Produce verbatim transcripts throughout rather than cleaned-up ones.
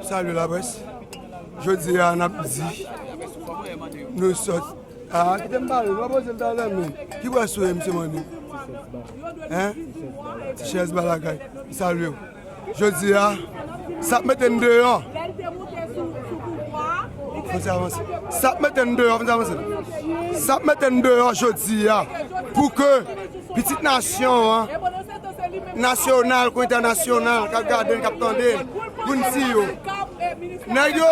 Salut la presse. Jodi a n ap di nou sòt. Ah, kite m pale, nou pa poze m talè men. Ki près ou ye, mesye Manno? Hein? Ti chèz ba lakay. M salye w. Jodi a, sa ap mete n deyò. Fò n avanse. Sa ap mete n deyò, fò n avanse. Sa ap mete n deyò jodi a pou ke pitit nasyon an, nasyonal kou entènasyonal, k ap gade n, k ap tande n, pou n di yo, nèg yo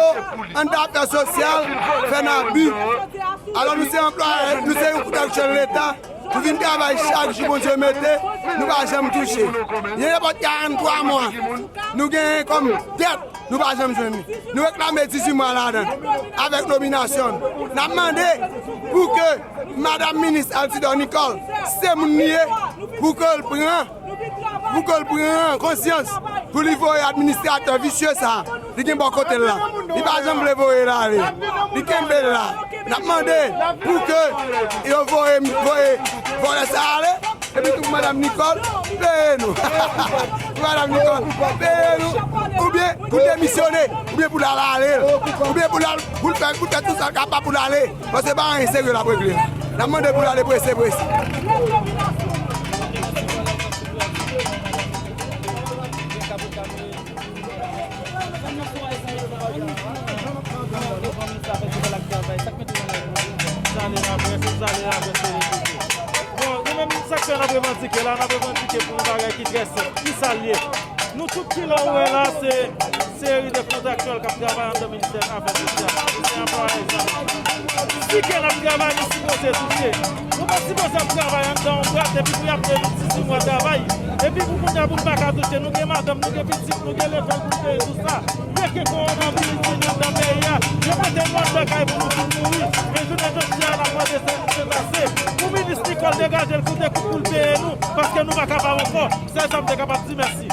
anndan afè sosyal fè n abi. Alò nou se anplwaye, nou se yon kontraktyèl Leta, nou vin travay chak jou Bondye mete, nou pa janm touche. Gen nenpòt karant twa mwa nou genyen kòm dèt, nou pa janm jwenn li. Nou reklame dizuit mwa ladan l avèk nominasyon n. N ap mande pou ke madanm minis Altidor Nicole, se moun li ye, pou ke l pran, pou ke l pran konsyans, pou li voye administratè visye sa a. Li gen bò kote l la. Li pa janm vle voye l ale. Li kenbe l la. N ap mande pou ke yo voye, voye vòlè sa a ale. Epi tou pou madanm Nicole, peye nou. Pou madanm Nicole, peye nou. Oubyen pou demisyone, oubyen pou l al ale, oubyen pou l al, pou l fè, pou l fè tout sa l kapab pou l ale. Paske pa anyen serye l ap regle. N ap mande pou l ale prese, prese. Salye laprès, salye laprès, televizyon. Bon, nou menm, sa k fè n ap revandike la, n ap revandike pou yon bagay ki trè senp, ki sa l ye. Nou tout ki la ou wè la, se seri de kontraktyèl k ap travay anndan ministè afè sosyal. Se anplwaye sa. Ticket n ap travay, nou sipoze touche. Nou pa sipoze ap travay anndan yon bwat epi pou y ap peye nou dizuit mwa travay. Epi pou kounye a pou n pa ka touche, nou gen madanm, nou gen pitit, nou gen lekòl pou n peye, tou sa. Dèke kowonaviris vini anndan peyi a, yo mete nou anndan kay pou nou fin mouri. Men jounen jodi a, n ap mande Sentase pou minis Nicole degaje l koute kout pou l peye nou, paske nou pa kapab ankò. Sèl sa m te kapab di, mèsi.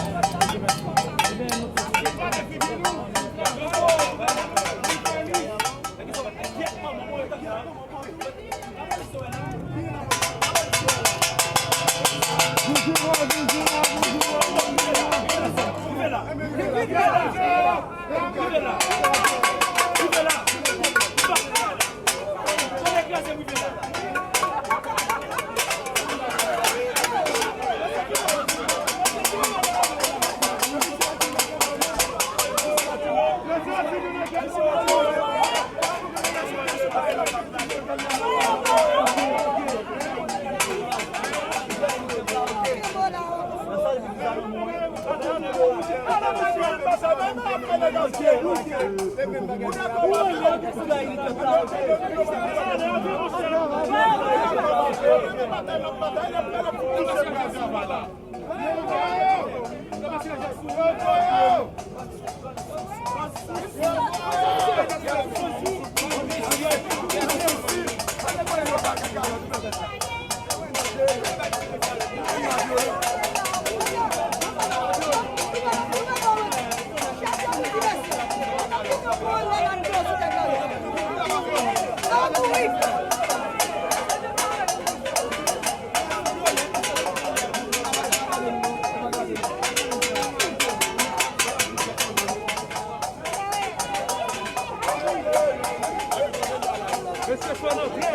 Mesye, fò n antre.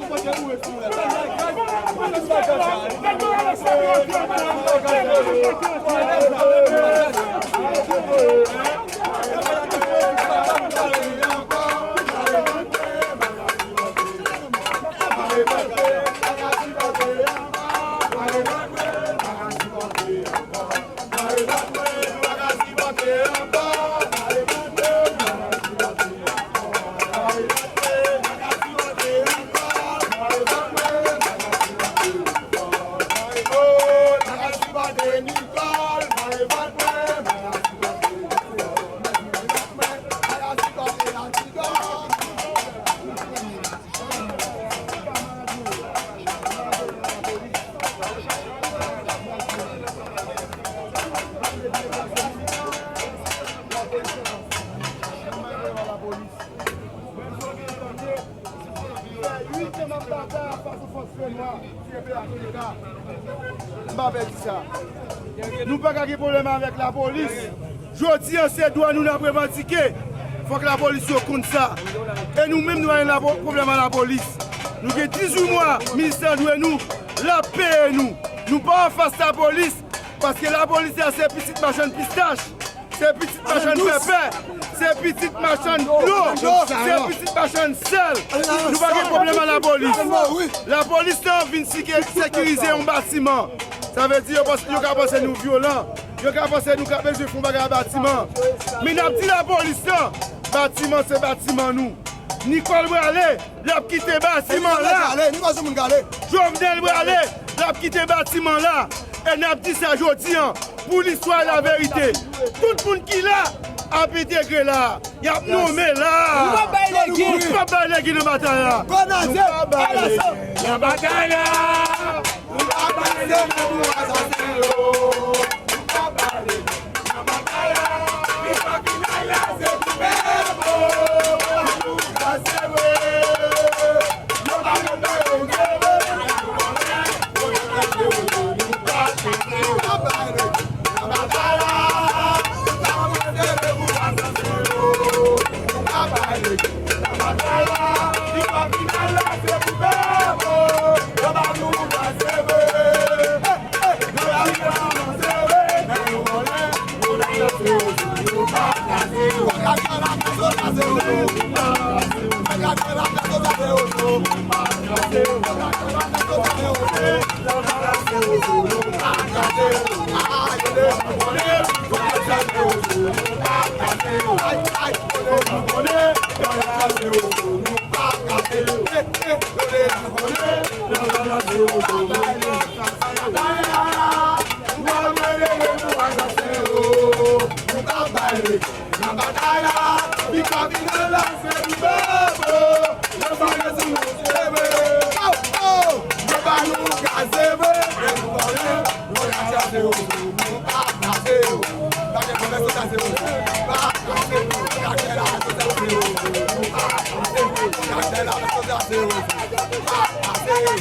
Kote nou ye? Fò n antre. M pa pè di sa. Nou pa ka gen pwoblèm avèk lapolis. Jodi a, se dwa nou n ap revandike. Fòk lapolis yo konn sa. E nou menm, nou pa gen lapo-, pwoblèm ak lapolis. Nou gen dizuit mwa, ministè dwe nou, l ap peye nou. Nou pa anfas lapolis, paske lapolis la se pitit machann pistach, se pitit machann pèpè, se pitit machann dlo, se pitit machann sèl. Nou pa gen pwoblèm ak lapolis. Lapolis lan vin sike-, sekirize yon batiman. Sa vle di yo pans-, yo ka panse nou vyolan. Yo ka panse nou ka bezwen fè yon bagay a batiman. Men n ap di lapolis lan, batiman se batiman nou. Nicole prale, l ap kite batiman la. Jovenel prale, l ap kite batiman la. E n ap di sa jodi a, pou listwa e laverite. Tout moun ki la ap entegre la. Y ap nonmen la. Nou p ap bay legi. Nou p ap bay legi nan batay la. Nou p ap bay legi. Nan batay la. Nou p ap bay legi pou asasen yo. Nou p ap bay legi. Nan batay la. Li pa final la, se pou pèp. Nou pa se vre. Yo pa kontan yo, se vre. Nan batay la, li pa final la, se pou pèp. Yo pa nou seve. Yo pa nou ka seve. Men nou konnen, nou ka chase yo. Nou pa chase yo. Pa gen pwoblèm, se chase yo. Pa chase yo. Ka chase la, se chase yo. Pa chase yo. Ka chase la, se chase yo. Pa chase yo.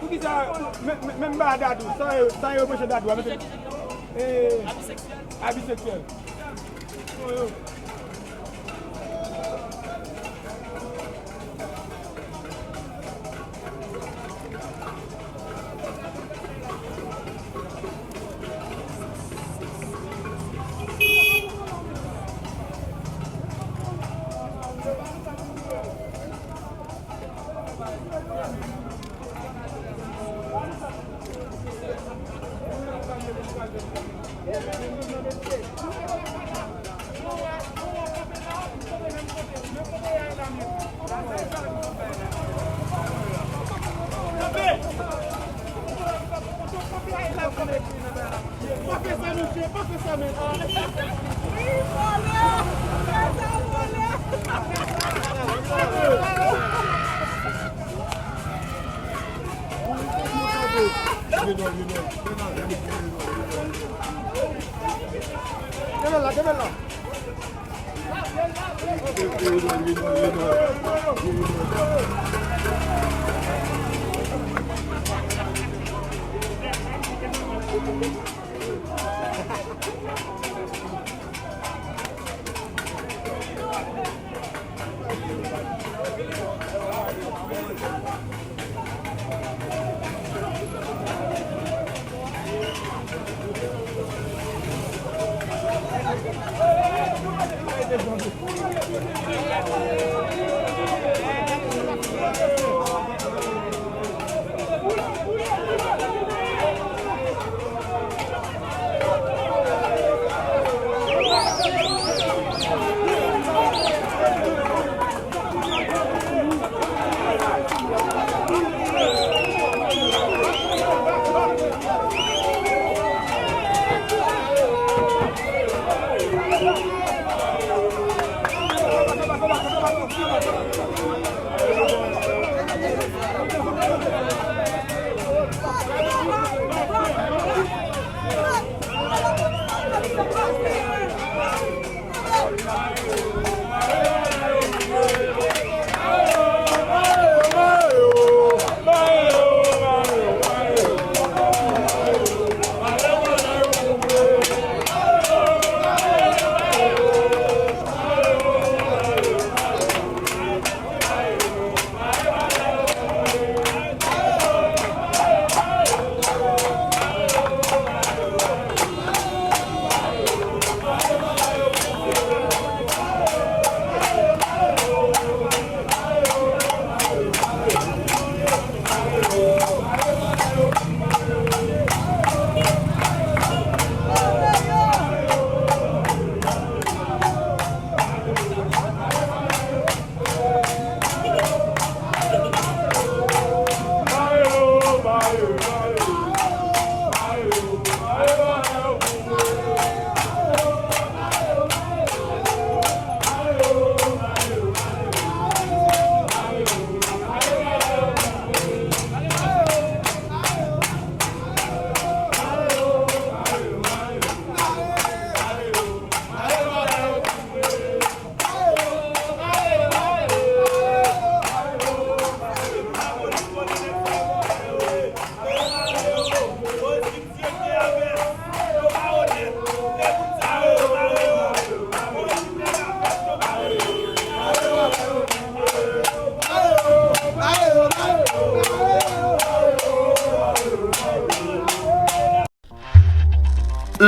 Poukisa menm ba Dadou, sa yo reproche Dadou a, mete abi seksyèl.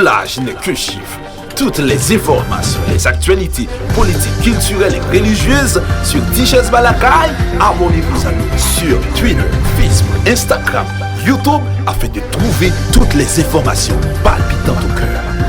L'âge n'est qu'un chiffre. Toutes les informations, les actualités politiques, culturelles et religieuses sur Tichèz Balakay. Abonnez-vous à nous sur Twitter, Facebook, Instagram, YouTube afin de trouver toutes les informations palpitantes au cœur.